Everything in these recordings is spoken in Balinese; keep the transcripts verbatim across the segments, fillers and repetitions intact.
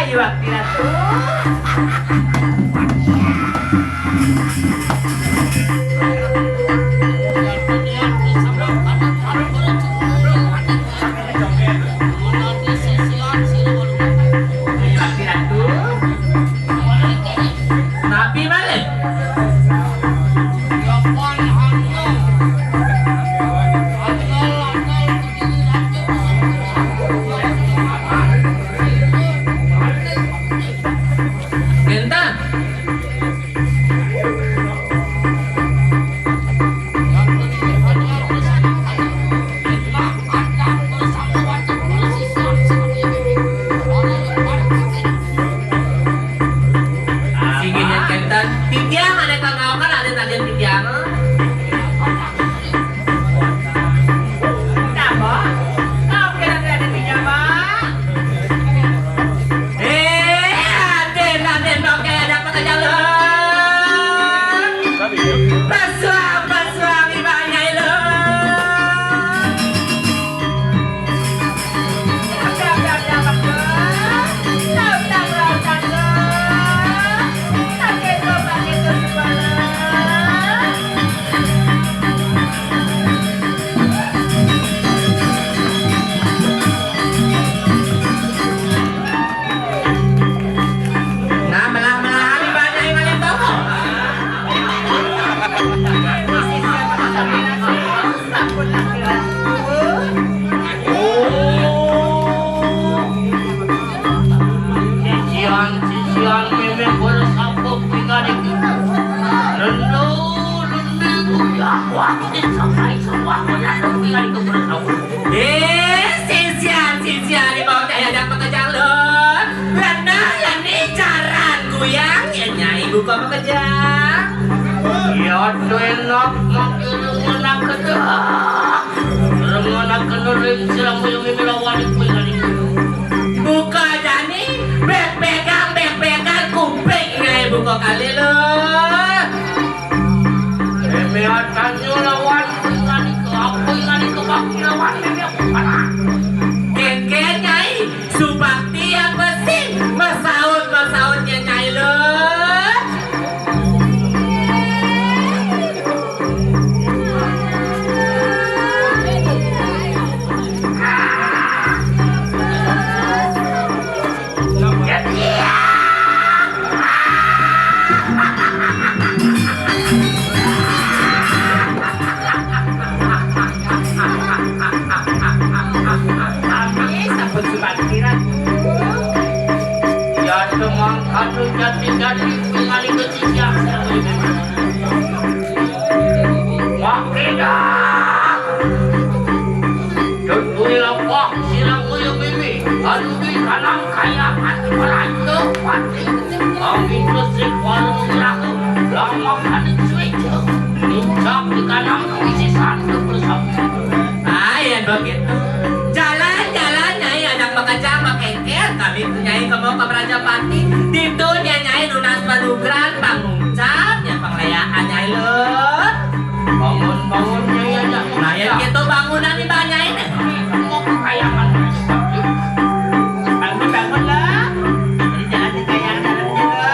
Iwak Piratu. Iwak Piratu. Tapi malih. Kénten. Sing nggih kénten. Titiang ané kangaukan, ané tanding titiang. Napa? Kau kira-kira ada pinjaman? Eh, Raden, Raden, kau kaya ada apa ke jalan? Pasuang, pasuang, ibaratnya ilun. Nah, melah-melah hari banyak yang ngalih tahu. Oh. Sisian, sisian, memang boleh sambung tinggal di kita. Lendo, lendo, ya, wah, ini sampai semua, boleh sambung tinggal di kita. Eh, sisian, sisian, di bawah teh ada pekerjaan lo. Lendo, lendo, jaran, kuyang, ya, nyai, buka pekerjaan. Ya, tuh enak, makin enak kerja. Remana kena rem silang moyong mimi lawan kuwi kali. Buka jani, bek pegang, bek pegang, kuping ngai buka kali lo. Mimi atanyo lawan kuwi kali ke apa kali ke baki lawan mimi apa kali. Kengkeng ngai, subakti apa sih? Masaut, masautnya nyai lo. Kami sampun sumanti, Ratu. Ya, temangkadu jati-jati ningali keciciak. Makida. Tutui lapah sirang kuyu bibi. Aduh, di kanang kaya mati meraja pati. Kami terus rikual mengerahkan. Lama kali cueca. Nincak di kanang kuisisan ke bersama. Ah, yén begitu. Jalan-jalan, Nyai, ajak makejang, makengker. Kami tu, Nyai, kemo ka Meraja Pati. Ditu, Nyai, Nyai nunas panugrahan, panguncap, nya panglayaan, Nyai, lo. Bangun, bangun, Nyai, ajak makejang. Nah, yén kitu bangunan di bawah, Nyai, nih. Mau ke kayangan. Bangun, bangun, lo. Jadi jalan di kayangan dalam, Nyai, lo.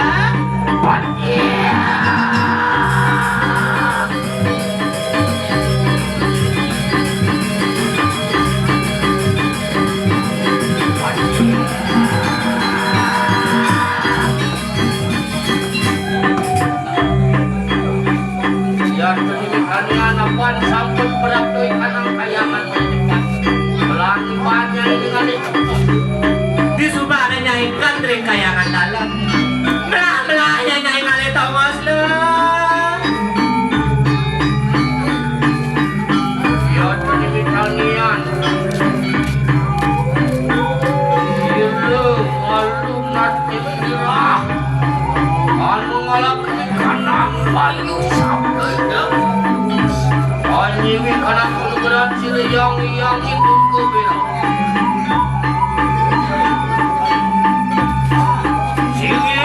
Yén pendidikannya napan sampun beratui kanang kayangan menyepat. Belanibanya ini ngalih tongos. Disubana nyai kan ring kayangan dalem. Melah-melahnya nyai ngalih tongos, lo. Yén pendidikan nian. Iya, malu nanti sirah. Anu ngalakani kanang bayu sabda. Anyiwi kanang kalugaran sira yang, yang itu kubela. Sini.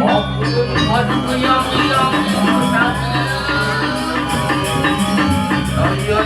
Aku yang, yang, yang. Ayo,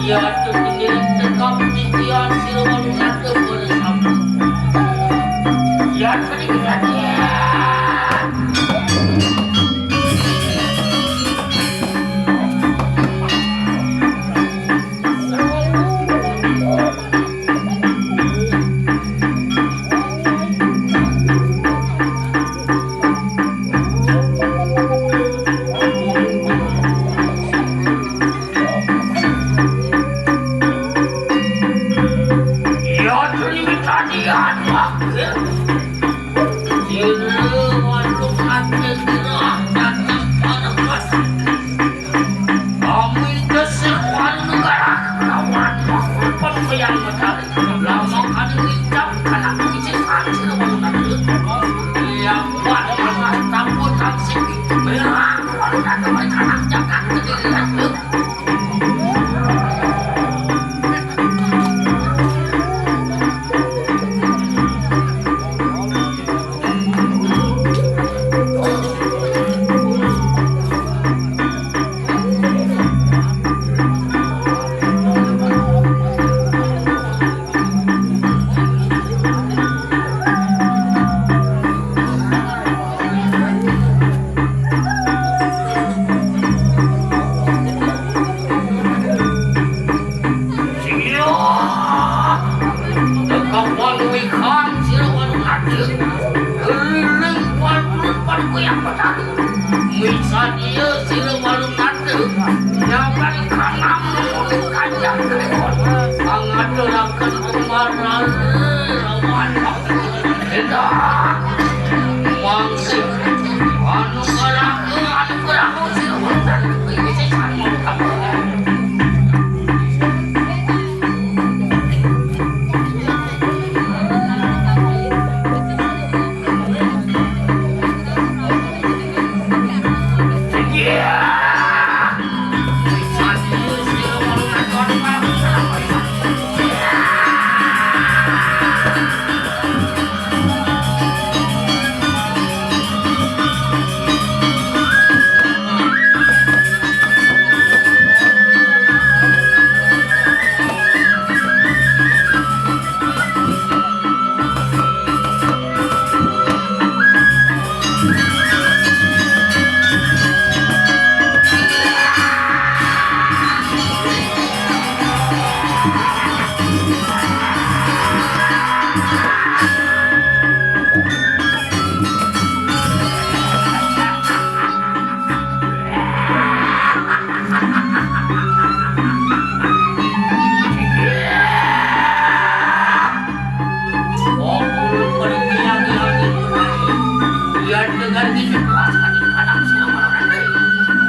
Iya, tuh, tinggi tekap pikiran si Roman ngatur boleh sama. Iya, sedikit lagi. Sira, teka panuwikan sira wan ngadeg. Keliling wan turun paduka yang petani. Misan iya sira wan ngadeg. Nyaman kanang nunggu kanjang kliwon. Pangaturaken umarare rawan. Endah. Mangsi. Anu baraku, anu baraku, sira wan ngadeg. Iki sing anu. Dengan ini kuasa di kanan sila malam nanti.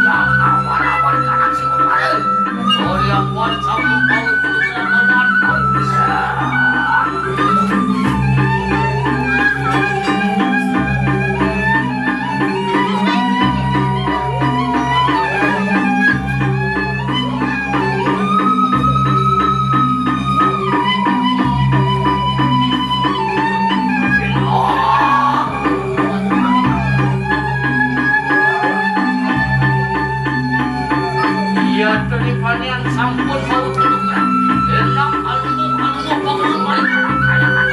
Yang awal-awal kanan sila malam. Korea kuat sambung bau kudu lawan. Iya, tadi panean sampun bau tutup. Enak, aluh, aluh, bangun, balik, kayak anak.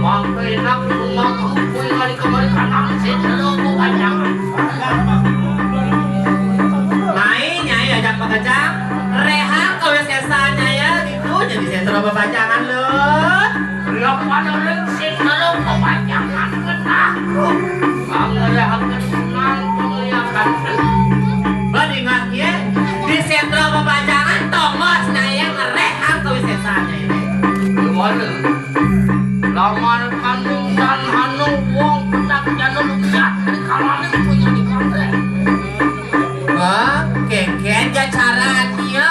Mangke enak rumah kuwi kali kemari kanang sing lho kepanjangan. Nyai, Nyai ajak makejang, rehang kawisésan Nyai ya, gitu jadi sétra bepacangan lho. Ria pada ring sing lho kepanjangan kenah. Angrehaken senang pengliakan. Badingat ya, di sétra bepacangan tongos Nyai ngerehang kawisésan Nyai. Gimana? Lamun kandung dan anu wong pedak jano lugat, kalane punya di kampung. Wah, kénkén ja cara nya.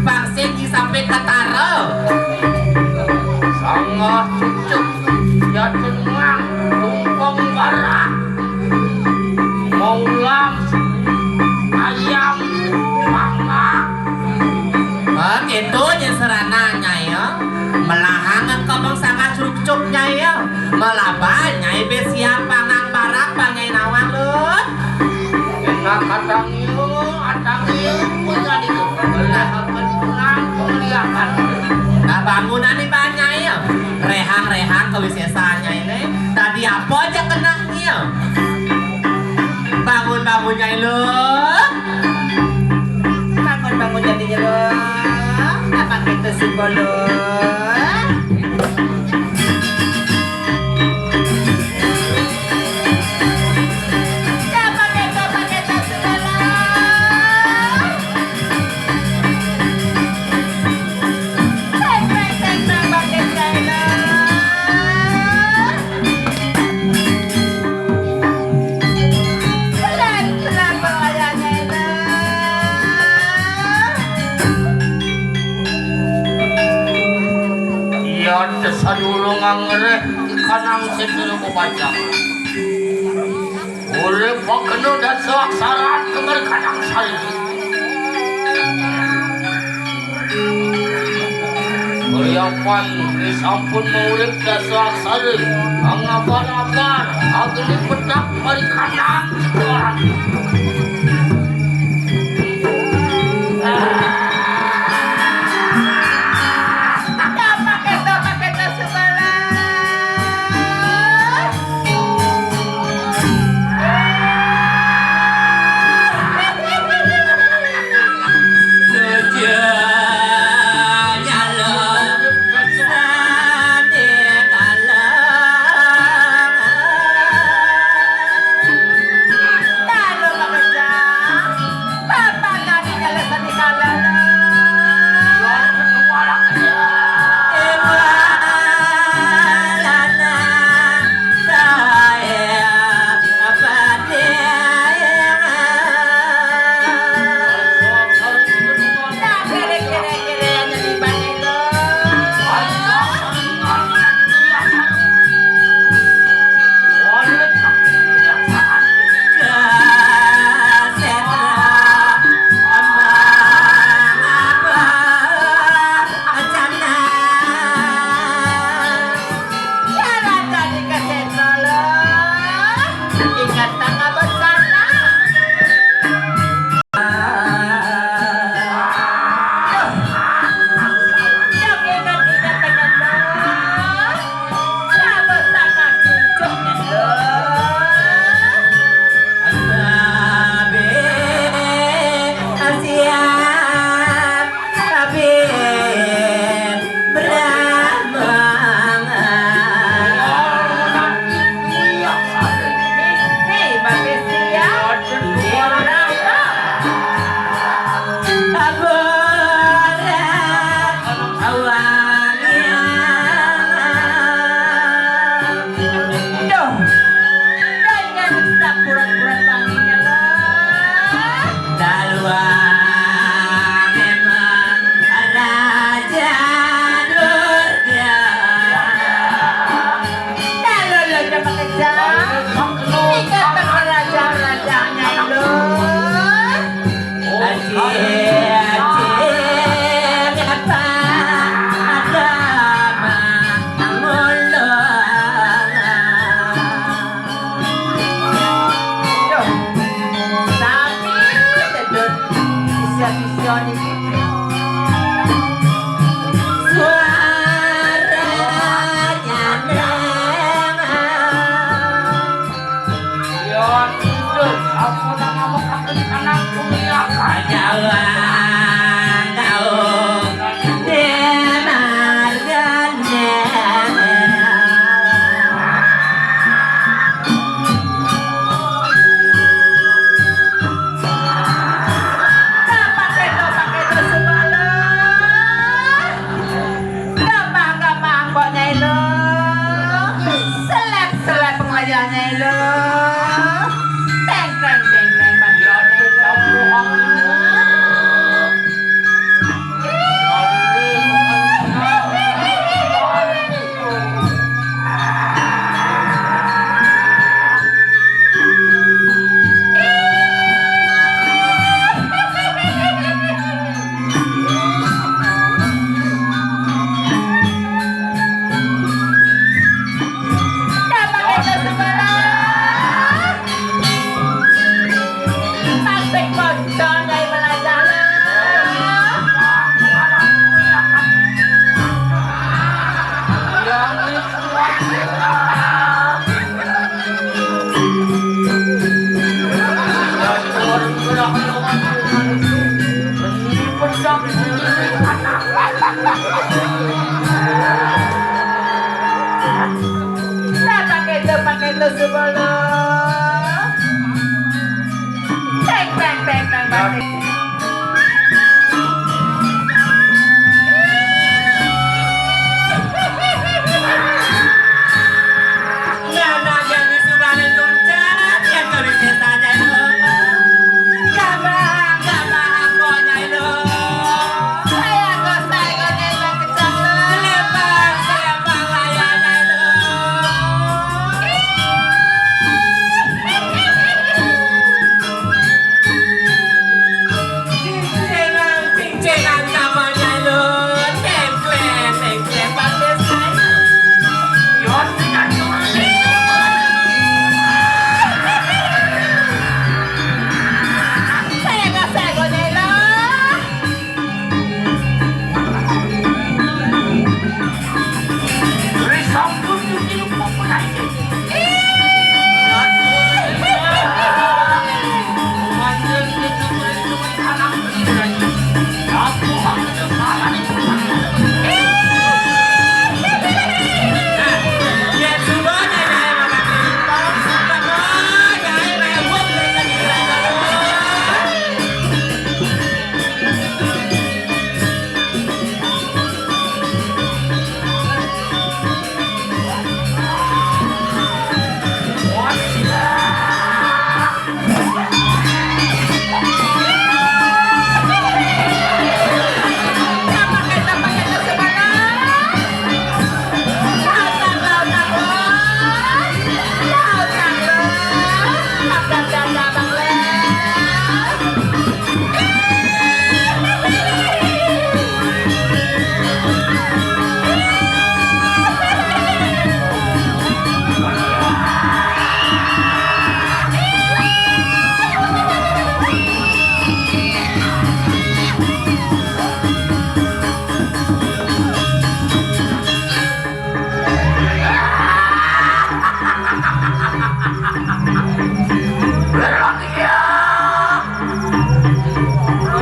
Pang sing sampai ketara. Sangah cucuk, ya cengang, tungkong barang. Maulam, ayam, mangga. Wah, gitu nya serana Nyai ya. Melahang ke bangsa kacukcuk Nyai ya. Melaba Nyai be siap pangang barak pangai nawang lho. Enak kadang yo, adang yo, punya di kebelahan pulang kemeliakan. Nah, bangunan di banyak ya. Rehang-rehang kawisésan Nyai ini. Tadi apa aja kenahnya? Bangun-bangun Nyai lho. Bangun-bangun jadinya lho. Apa kita sih lho? Iya, desa dulu ngangreh kanang sedulur kepanjangan. Urip kena dasa aksaran kembar kanang sari. Uriapan disampun maurip dasa aksara, angabal-abal, agni petak marikana. Suaranya nang. Yon, Yun, apa nang ngawak aku di kanan kuliah? Jawa, kau, dengarkan. Pakai to, pakai to, sebala. Gampang-gampang kok, Nyai Luh. Selep-selep wayah, Nyai Luh. Teng, teng, teng, teng, bagi Nyai Luh. Nah, pakai itu, pakai itu, sebelum. Teng, teng, teng, teng, teng.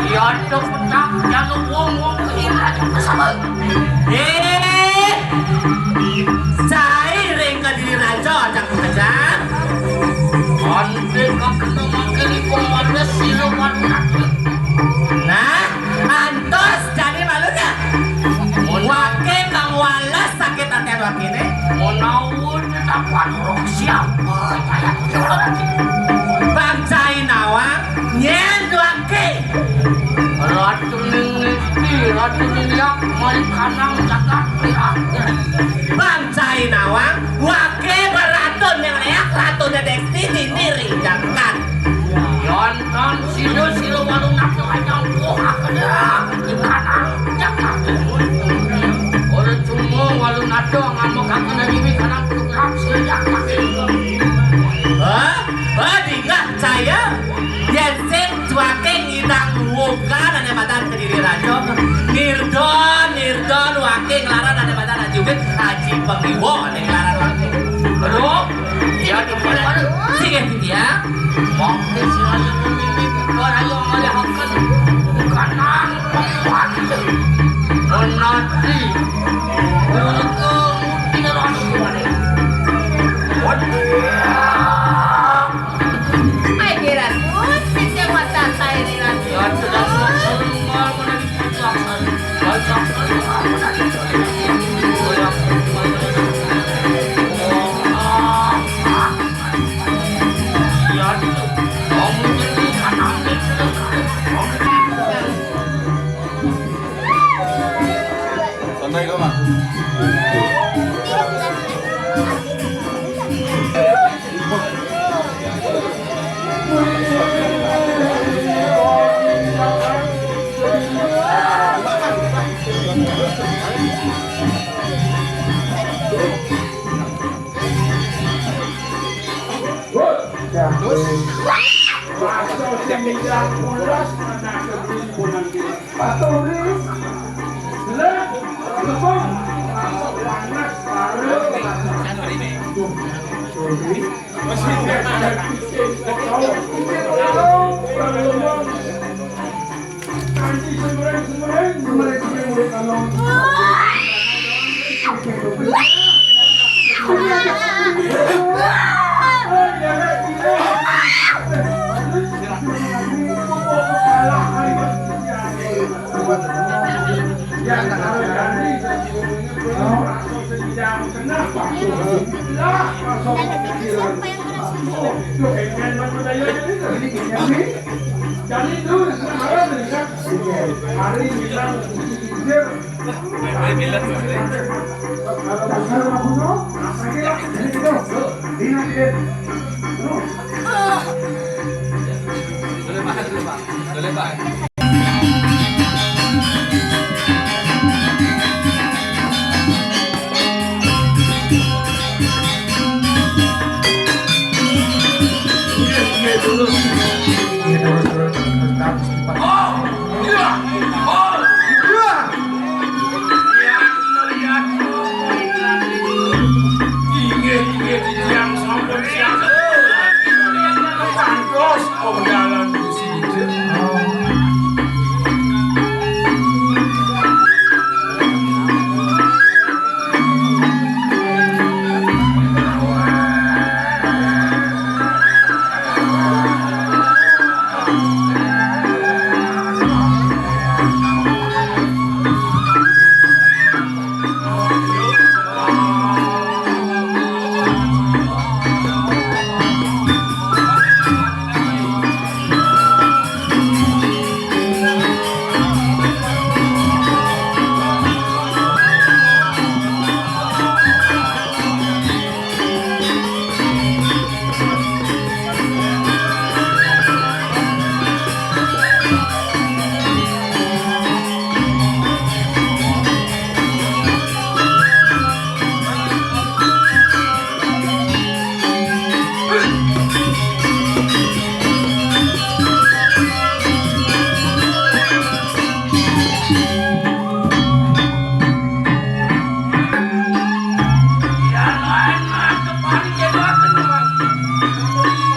Iya, ada petak, jaluk wong-wong kehina juga sama. Eh, sairing ke diri raja, cak aja. Ande kakena mangke liko mande siluman kaki. Nah, antos jani malunya. Wake kang walas sakit ati wakine. Menawi Tapan rong siapa saya kecewa lagi. Bang Cai Nawang nyen duake. Ratu ning nisti, ratu ning yak, mari kanang jagat pirak. Bang Cai Nawang wake beratun yang leak, ratu dedekti dini ring jagat. Ya, Antan sira, sira Walunata kanyang kuhakna. Kanang nyakat. Ora cuma Walunata ngamuk hakna dhewe kanang program sira nyakat. Hah? Hah, dingah saya? Yen sing cuake ngidang wogan ane madan Kediri Raja. Nirdon, nirdon wake nglaran ane madan Haji Ubed, Haji Pengiwo ane nglaran wake. Aduh, ya, sing ya, Bit, ya. Wong sing ayo mimik, ora ayo ngalehaken. Kanang pembantu. Menati. Untuk tidak ada hubungannya. Waduh. Ai, Ki Ratu, sing sing wadah sae, Ki Ratu. Ya, sudah, sudah, sudah, sudah, sudah. Santai kau, Mak. Inggih, inggih, titiang sampun siap. Kantos penggalan Gusti Kanjeng.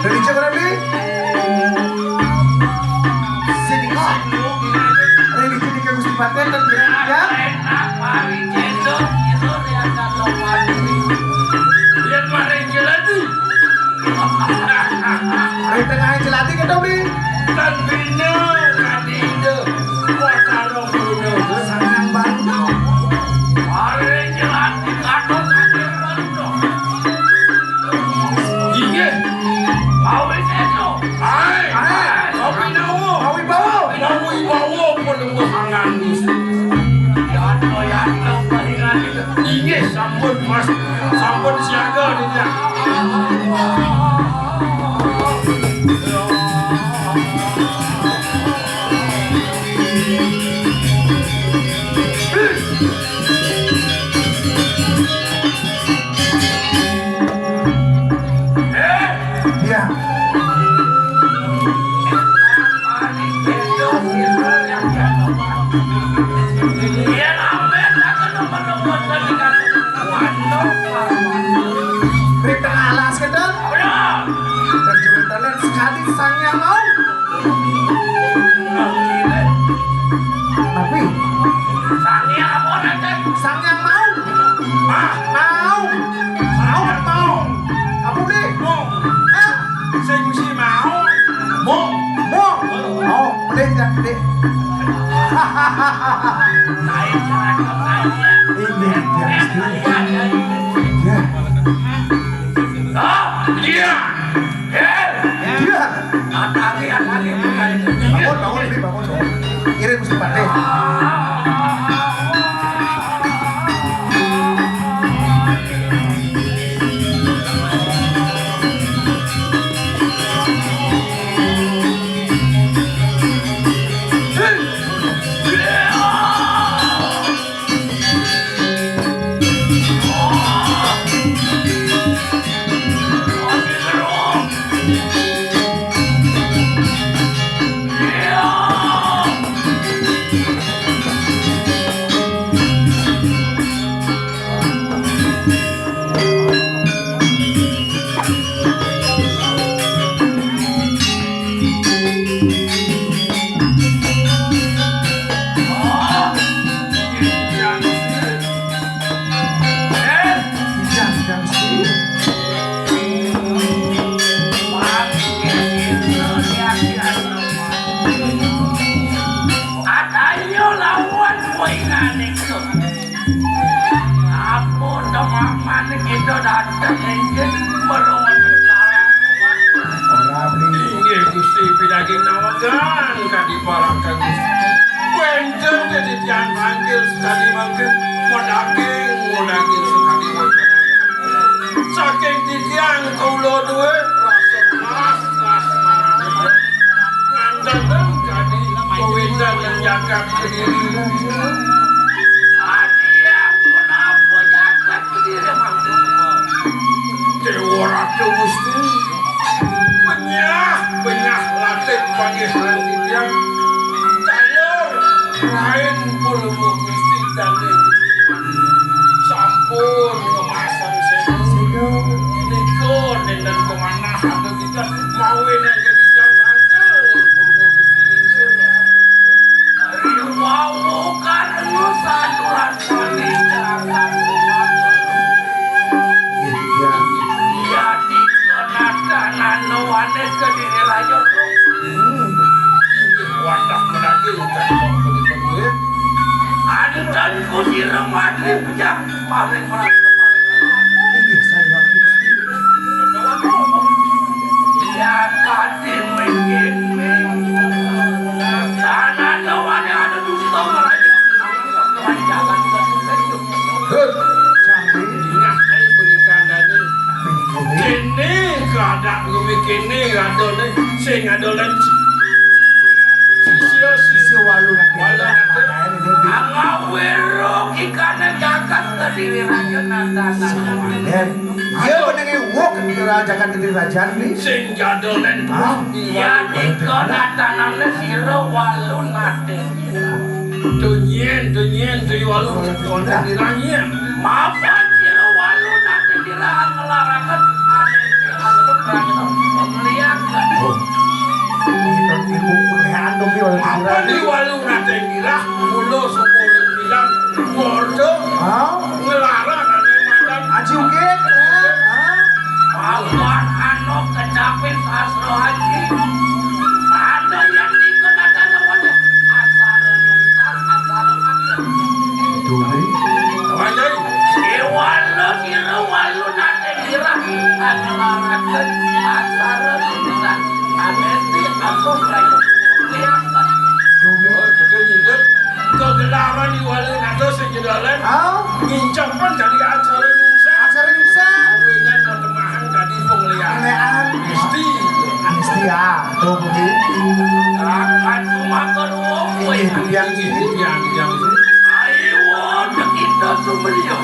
Religi berarti? Sing religi di Gusti Paten dan ya. Yen maring jelati. Ring tengah jelati kita wi. Kan bina kadinda. Watara guna. Sangang bangga. Maring jelati katon sangang bangga. Inggih. Awi sedo. Hai. Hai. Awi nawa. Awi bawa. Awi bawa. Penuh tangan. Yatno, yatno, paringan. Inggih, sampun, Mas. Sampun siaga, Dinda. Yén amé tak kena merebut dari kata. Waduh, Pak. Ring tengah alas kedel. Udah. Dan juga internet sekali Sang Hyang Maung. Tapi Sang Hyang apa, Raden? Sang Hyang Maung. Ah, Maung. Maung, Maung. Apa, Bli? Maung. Hah? Sing mesti Maung. Maung. Maung. Oh, Bli, tidak, Bli. Ini dia mesti. Ya. Oh, iya. Dia. Atari, atari, bukan. Bangun, bangun, Bli, bangun, bangun. Iring Gusti Patih. Atayo lawan kowe nganiko. Apa teman manik itu dateng enjing merungut sekarang, Pak? Ora, Bli. Inggih, Gusti, pidaging nawegan kadi parakan Gusti. Wénten titiang panggil sekadi mangkin, modaging, modaging sekadi mangkin. Saking titiang kula duwe rasa kelas, kelas manah. Nganten kadi kawitan jagat Kediri. Adian menapa jagat Kediri, Mas? Dewa Ratu Gusti. Penyah, penyah latih panggihan titiang. Sayur, lain pun Gusti dan Gusti. Sampun ngemasan seno. Seno. Nika nenten pemanah atau kita mawe nang ketiga tangkel. Purwo Gusti Lingsir. Riwawu karena saduran paning jagat. Iya. Iya, di kenadanan nuwane Kediri Raja. Hmm. Wadah menagih ucap Kediri. Anten kusira mati pejah. Paling merasa paling. Inggih, saya Gusti. Ya, tadi mengkini. Tanah lawan ada dusta, malah jalan-jalan ke situ. Heh, jambi. Nah, saya berikan tadi. Ini keadaan gue mikir nih, ada nih, sing ada nih. Sisya, sisya walu nanti. Walu nanti. Angawiro ikane jagat Kediri Raja Nandana. Dan dia menenge wong Kediri Raja, kan Kediri Raja nih. Sing jadolen. Hah? Ya, nika natanane sira walu nate. Dunyen, dunyen, duy walu. Kontak. Dunyen. Mapan sira walu nate sira ngelaraken ane sira ngelaraken. Lihat. Oh. Kita ilmu penglehan dong, ya, walu. Apa di walu nate kira? Mula sepuluh bilang. Waduh. Hah? Ngelarang ane madan. Aji Ukit, ya? Hah? Awan anu kecapin sastra haji. Ada yang dikenakan wadah. Asal nyungsar, asal aja. Duli. Wajai. Iwalo sira walu nate lirah. Ngelaraken asal nyungsar. Anesti aku kayu. Lihat. Duli. Oh, gitu, gitu. Kegelaran di Walunata sejedalan. Ah? Ngincapan dari acara nyungsar. Acara nyungsar. Kawinan mau temahan tadi penglian. Penglian. Mesti. Mesti ya. Tuh, Budi. Akan cuma keruang. Ini, yang ini. Yang, yang ini. Ayo, kita sumbelia.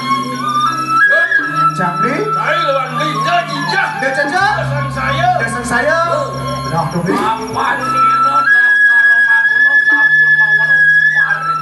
Jambi. Saya lawan Linda Jinjah. Dia cecah. Sang saya. Dia sang saya. Nah, tuh, Budi. Apa sira tak karo makono sampun maweruh maring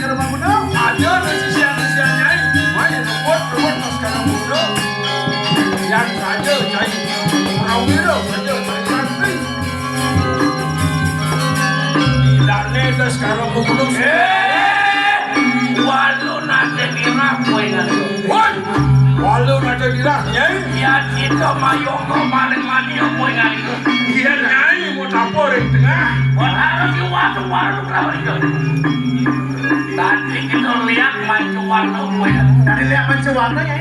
Baskara Mangkuno. Ada di sisian-sisian Nyai. Maya rebut, rebut Baskara Mangkuno. Yang saja, Nyai. Prawira saja, Nyai Santri. Tidak ada Baskara Mangkuno. Eh, walau nanti mirah, kowe ngalih. Woi, walau nanti mirah, Nyai. Ya, kita mayongko maling mania, kowe ngalih. Iya, Nyai, mau tapur yang tengah. Wah, harus diwatu-watu, kenapa itu? Tadi kita lihat mancuan kowe. Tadi lihat mancuan, ya.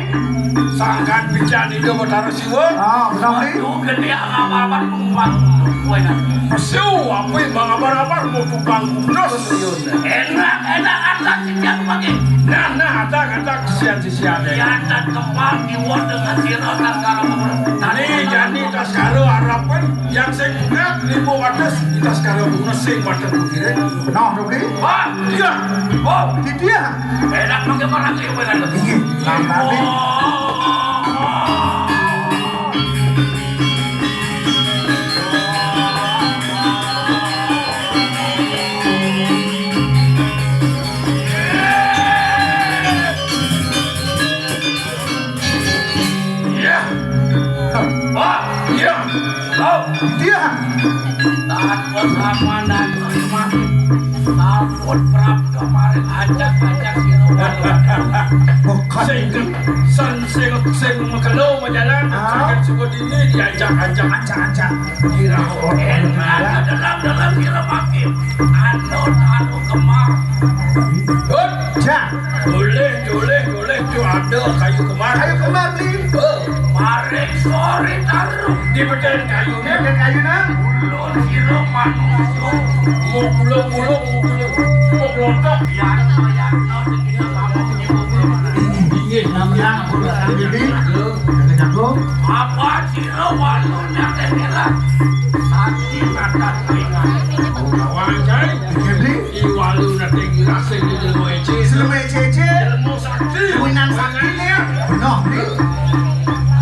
Sangkan pican itu Betara Siwa. Ah, benar, Bli. Waduh, gedé amat-amat kumpang kowe. Siu, apa yang abar-abar mau kumpang kudus? Enak, enak, atas sejak pagi. Nah, nah, atak, atak, sian, sian, ya. Ya, atas kembang diwon dengan sira, atas karo. Tadi jadi atas karo harapan yang saya ingat lima ratus atas karo bunga sing pada begini. Nah, Dobli. Wah, iya. Oh, di dia. Enak pakai orang kayak mana? Iya, nambah, Bli. Oh. Iya. Oh, iya. Oh, iya. Tanpa sama dan terima. Sampun Prabu kemarin ajak-ajak sira. Bukan. Sing, sing, sing, sing mekelo majalan, ah, sing suka dini diajak-ajak. Ajak-ajak. Kira. Enak, dalam-dalam kira makin. Anu, anu kemar. Hut. Jak. Boleh, boleh, boleh. Tuh ada kayu kemar. Kayu kemar, Bli. Eh, maring sore taruh. Di badan kayu, ya? Badan kayu, nah. Ulun kira manusia. Mau pulang, pulang, mau pulang. Mau kelotok. Biar, biar, biar, kita ngomong ini, ngomong. Iya, namanya aku udah sambil di. Jago-jago. Apa sira walu nate nira? Sakti mata telinga. Kawan, Jai. Iya, Bli. Iwalu nate girasing di jelmo ece. Jelmo ece-ece. Jelmo sakti. Kuinan sakti, ya. Benar, Bli.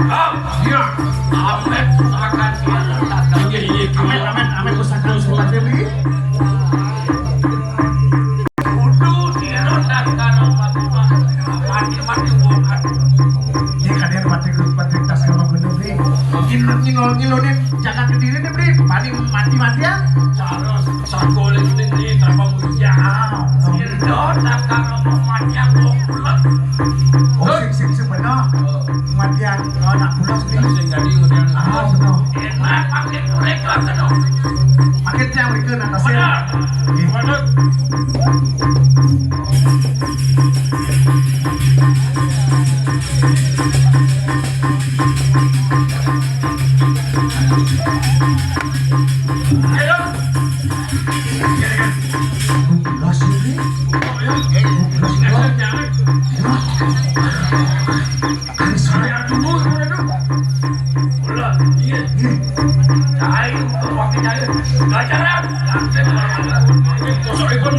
Ah, iya. Amin, pusaka dia letak. Iya, iya. Amin, amin, amin, pusaka surat, ya, Bli. Kudu dia letak karo mati-mati wong anu. Iya, kadang mati, mati tas karo mati, Bli. Ngilon, ngilon, ngilonin. Jangan kediri nih, Bli. Paling mati-matian. Cara sakoling ini, ini, tanpa ujian. Indo, tak karo mati, wong pulang. Oh, sing, sing, sing, bener. Matian, oh, nak pulang, Bli. Sing jadi, kemudian. Ah, bener. Enak, makin mereka, bener. Makin yang mereka, nak kasih. Bener. Iya. Bener.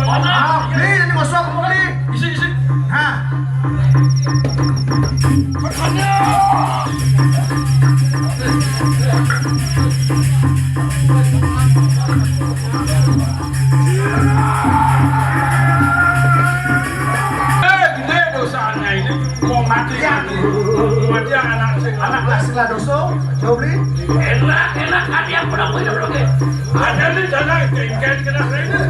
Ah, ini masuk, ini. Isi, isi. Hah? Eh, gede dosanya ini. Mau mati ya? Mau mati ya anak sing, anak sing lah dosa. Jauh, Bli. Enak, enak, kan yang pernah punya belum, ya? Ada nih, sana, kayak, kayak kena saya.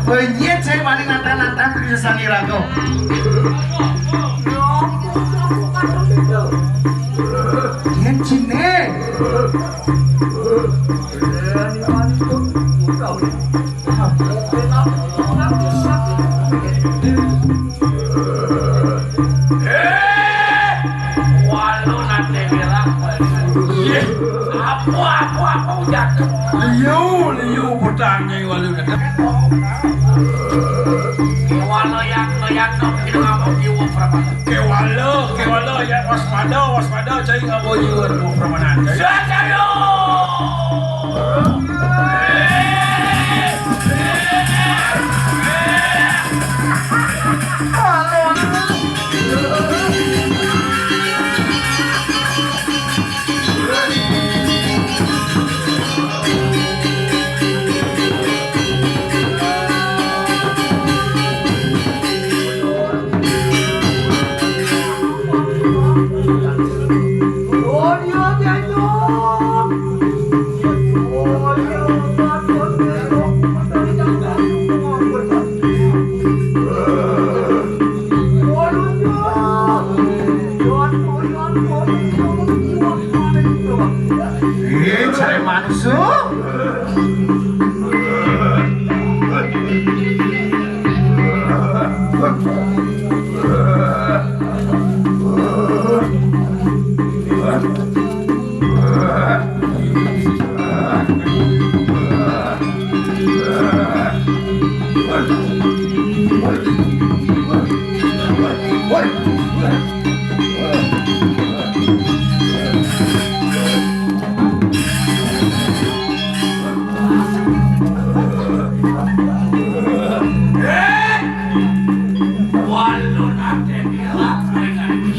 Benyit saya paling nantang-nantang di sesani raga. Yen cine. Eh, walu nate bilang. Iya. Apa, apa, apa ujar? Liu, liu, bertanya walu nate. Walu yang, yang, yang, kita ngomong jiwa berapa? Kewala, kewala, ya, waspada, waspada, cai ngabo jiwa, dua permanan, cai. Siap, siap, yo!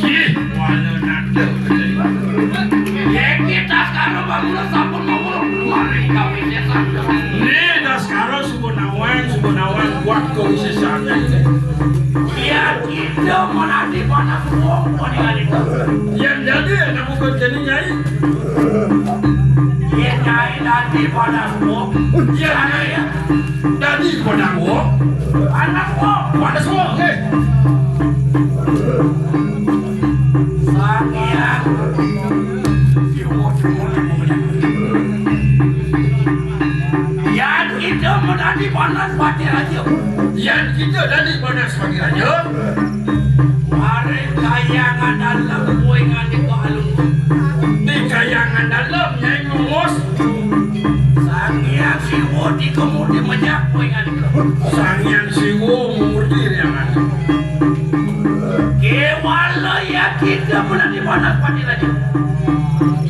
Ih, wala nate. Yé, kita sekarang bangun sampun mau keluar dari kawisésan. Nih, Daskara Sugunawan, Sugunawan buat kawisésan. Ya, kita menanti panas wong, paling itu. Yang jadi anak bukan jadi nyai. Ya, nyai nanti panas wong. Ya, nyai. Dadi padang wong. Anak wong. Panas wong, eh. Sang Hyang. Yan kita menanti panas pati raja. Yan kita dadi panas pati raja. Mari kayangan dalam kuingan di Pak Alung. Di kayangan dalam, Nyai Lungus. Sang Hyang Siwa di kemudi mejak kuingan. Sang Hyang Siwa murti riangan. Kewala ya kita bulan di mana pati lagi.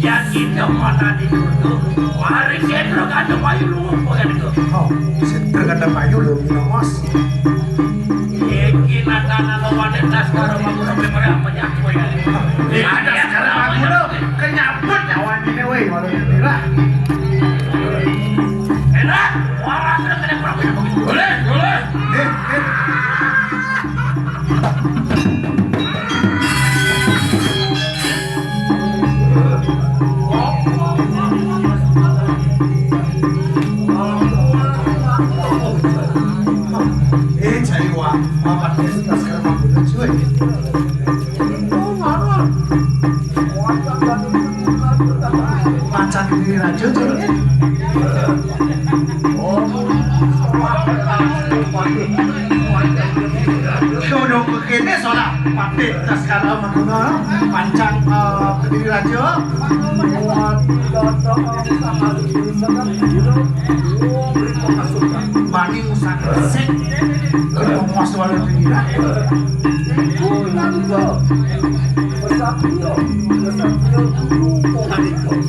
Ya kita mana di dulu. Mari kita kata payu lu kuingan. Oh, kita kata payu lu, Lungus. Iki natana lawan Daskara Maguna, mrih-mrih apa ya kowe ya? Iki Daskara Maguna kenyabut nyawane weh, walau gembira. Enak, waras kena kena. Boleh, boleh. Eh, eh. Eh, cai wa, apa tes tas kerma kuda cuy? Macan diri raja cuy. Oh, kau dong kene soalnya. Pati Daskara Maguna, pancang, eh, Kediri Raja. Bani usah resik. Kena mas wala Kediri Raja.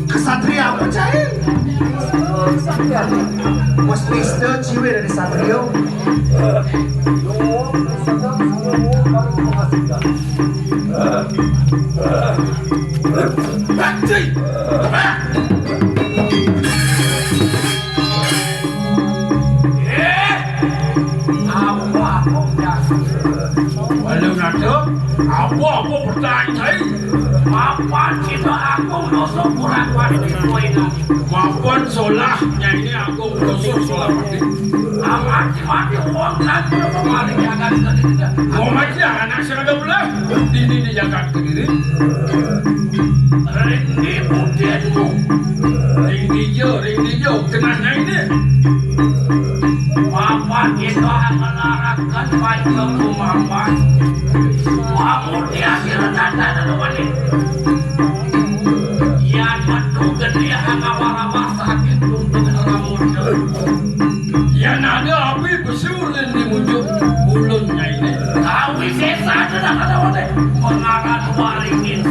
Kesatria apa cai? Mas Mister Ciwi dari Satrio. Walau nada, apa-apa pertanyaan saya. Mapan kita aku dosa kurang pasti kowe nang. Mapan solah nyaine aku dosa solah pasti. Amat mati wong kan perlu kembali jaga kita. Mau mati anak seragam belah. Ini di jaga kediri. Ring ndi budinmu? Ring dija, ring dija, kenanya ini. Mapan kita ngelarakan panjang mapan. Pamudi akhirnya tanda lawan ini. Yan metu gedé angawar-awar sakit untung lamun. Yan ada api besur dan dimujuk ulun nyaine. Kawisésan adalah kalawan mengaran waringin.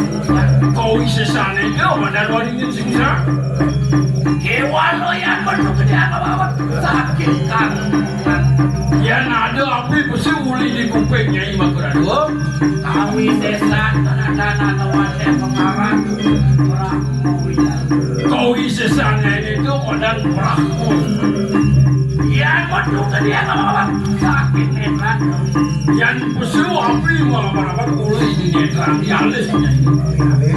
Kawisésan itu pada waringin sing bisa. Kéwala yan metu gedé angawar-awar sakit kan. Yan ada api besi uli di kuping Nyai Makradua. Kawisésan tanah-tanah lawan yang pengarang Brahma Wijaya. Kawisésan ini tuh kodan Brahma. Yan metu gedé angawar-awar sakit nétran. Yan besi api mengapa-apa uli di nétran di alisnya.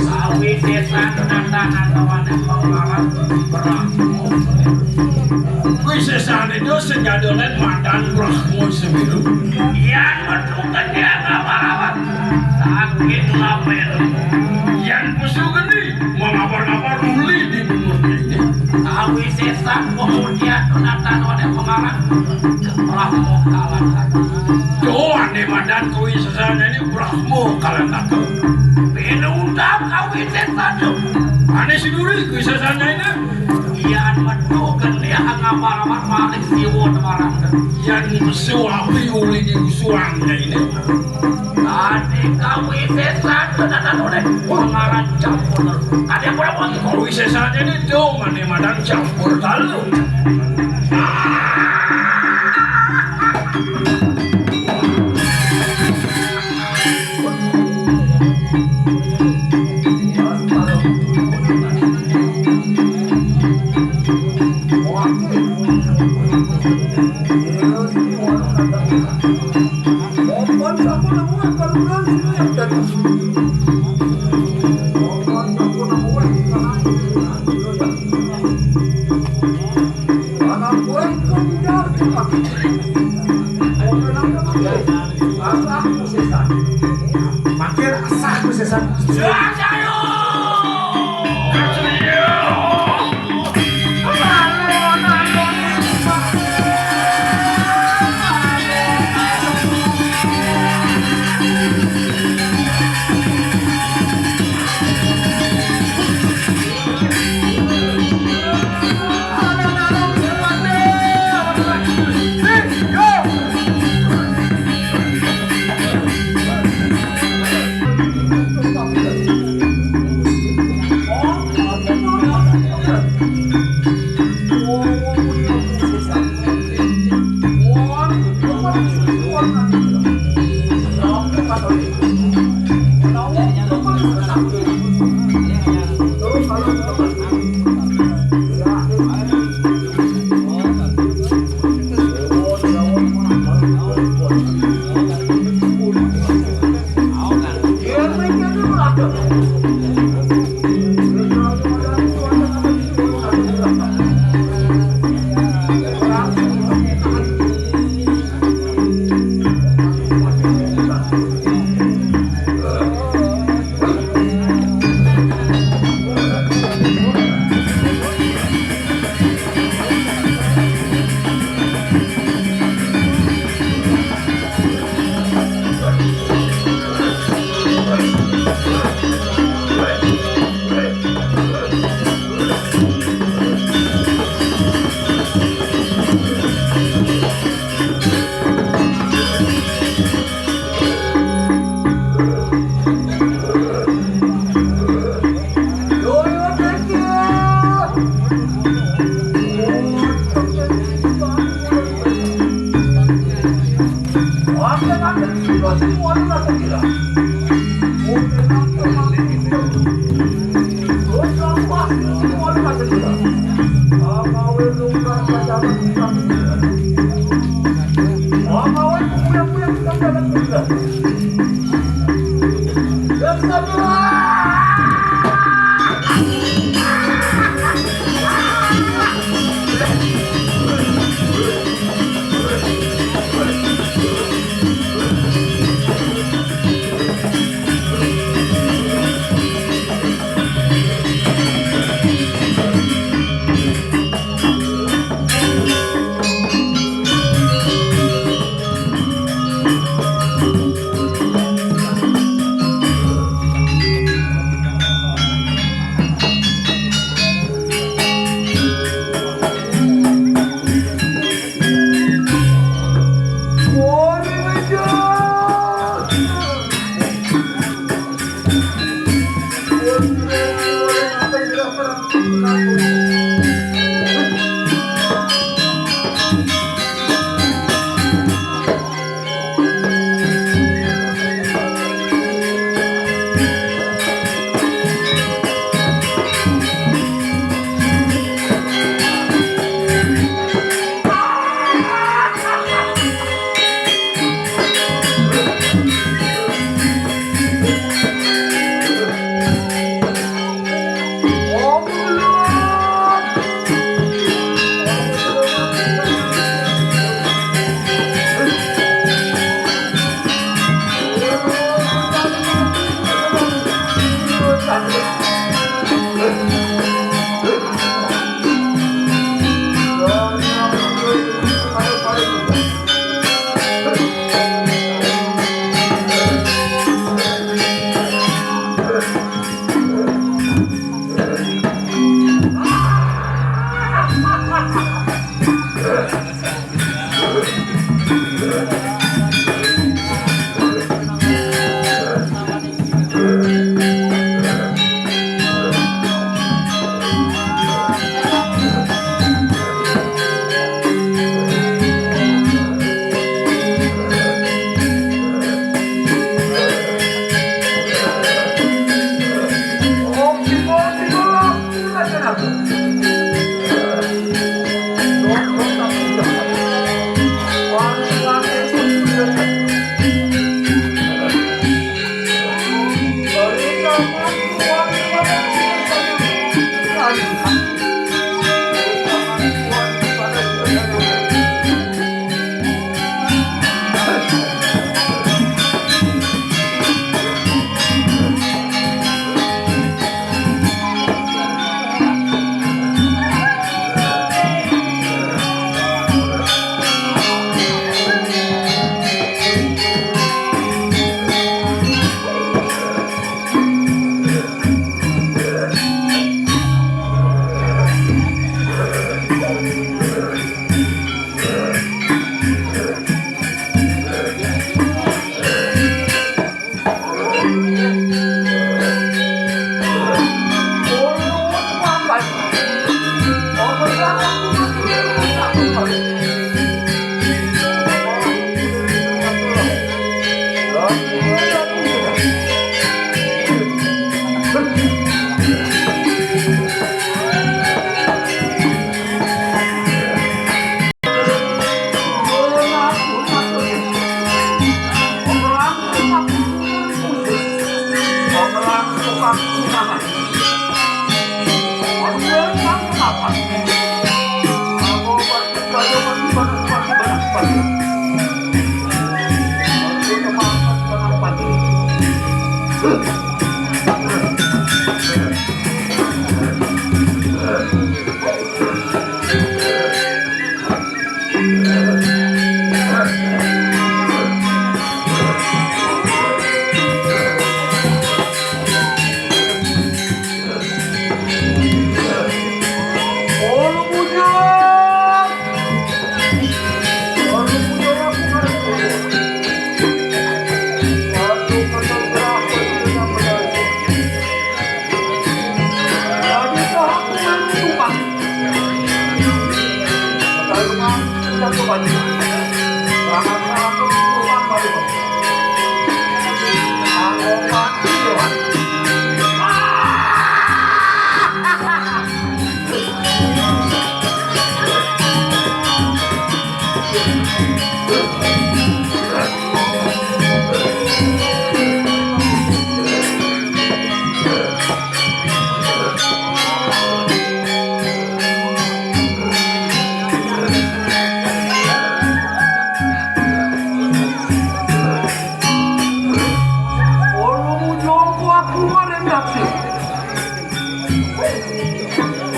Kawisésan tanah-tanah lawan yang pengarang Brahma. Kuwi sesane do sing nyadolen madan Brahma Semiru. Yan metu gedhe angawar-awar. Saking lapen. Yan pesu geni, mengapar-apar muli di bungut ini. Kawisésan pemudian penatan oleh pengarang Brahma Kalantaka. Do ane madan kuwi sesane ini Brahma Kalantaka. Pinundang kawisésan do. Ane siduri kuwi sesane ini. Yan metu ken dia ngapa-ngapa malik siwo temarang. Yan mesu api uli di usuang ini. Tadi kami sesan tenan oleh pengaran campur. Tadi apa lagi kau? Wi sesan ini tuh mana madan campur talu. Makin asah ku sesan.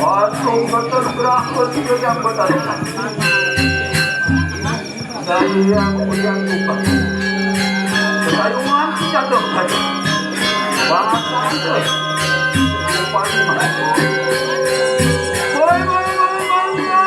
Langsung betul berapa sudah yang betul. Dari yang ulian lupa. Sayungan jatuh saja. Bahasa Inggris. Lupa lima. Boy, boy, boy, boy, ya.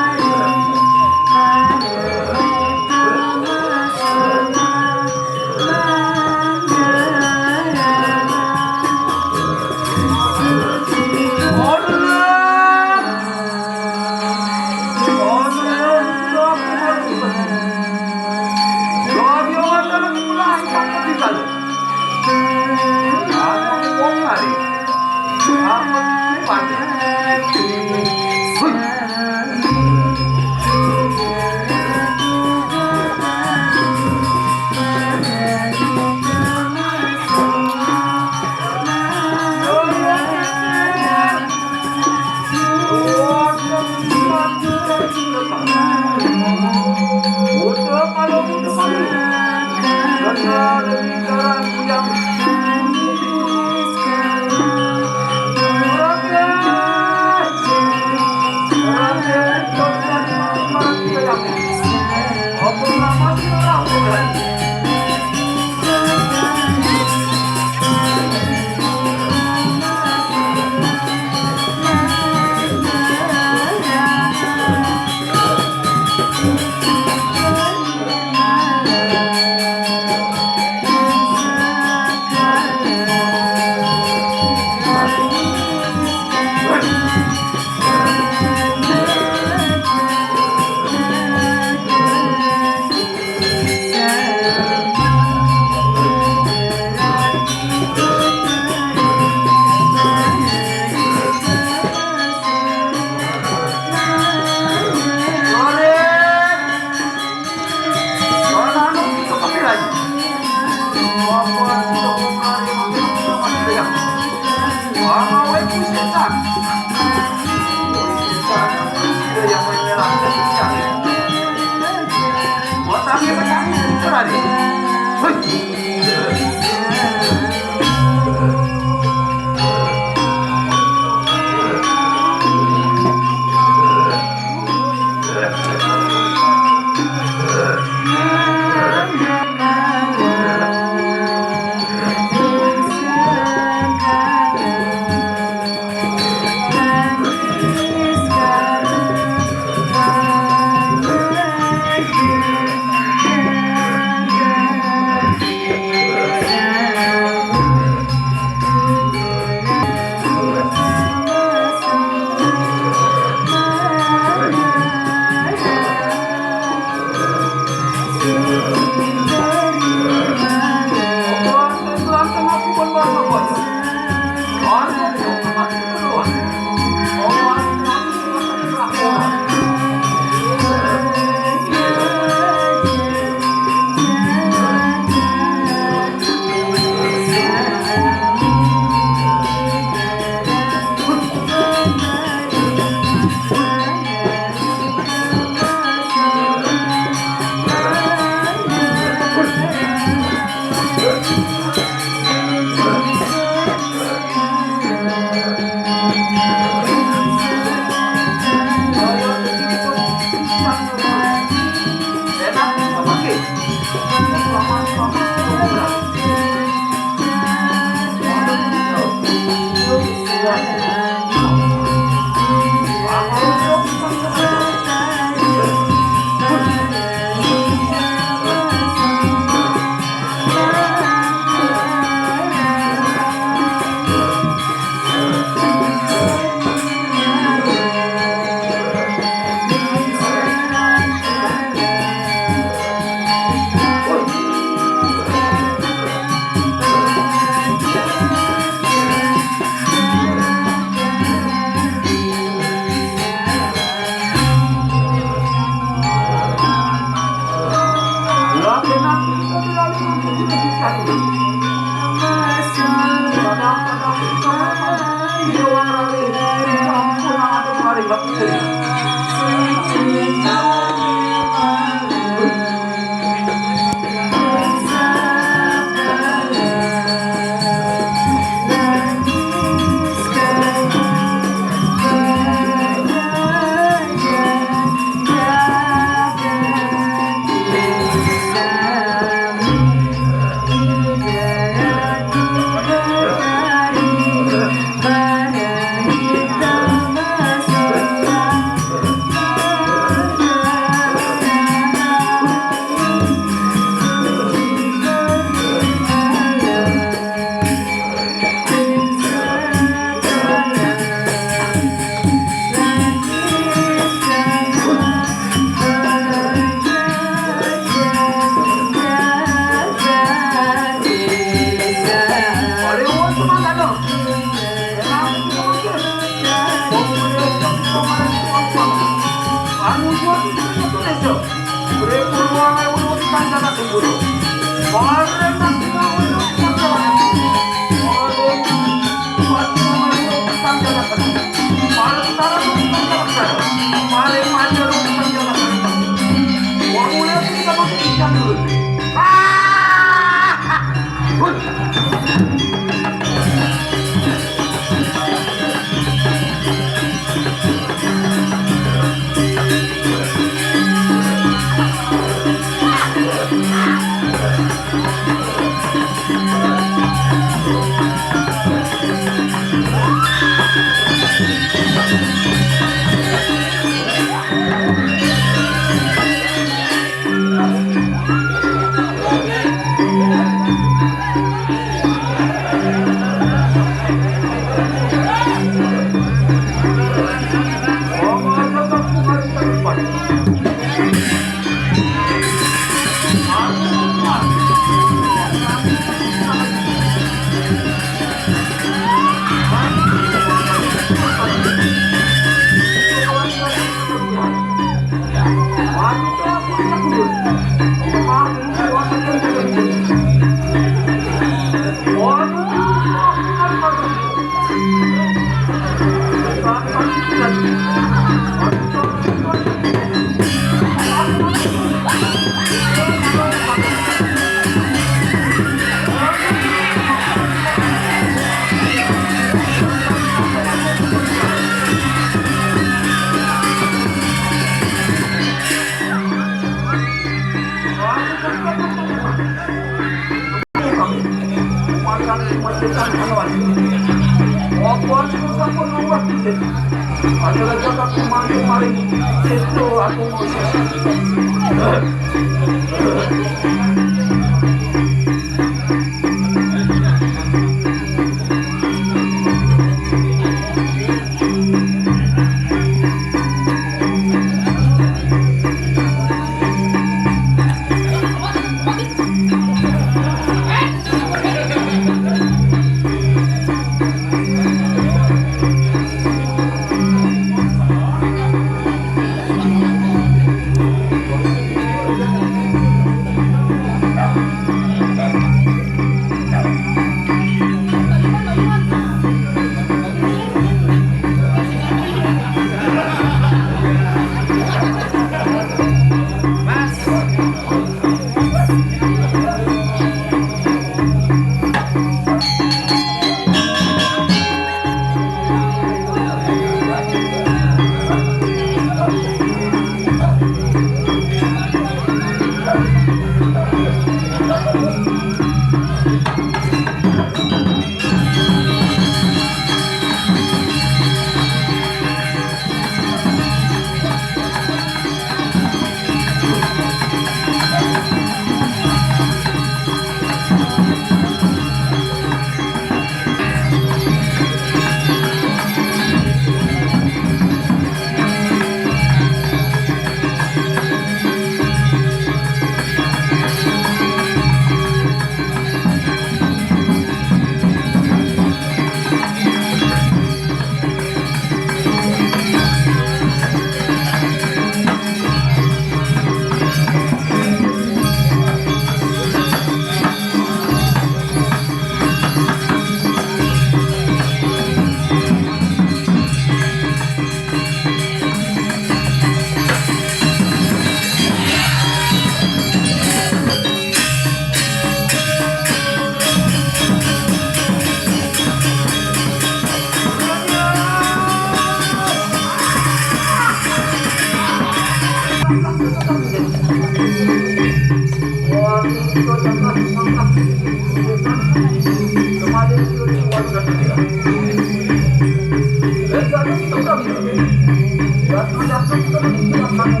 Jatuh-jatuh kita nak bilang kamu.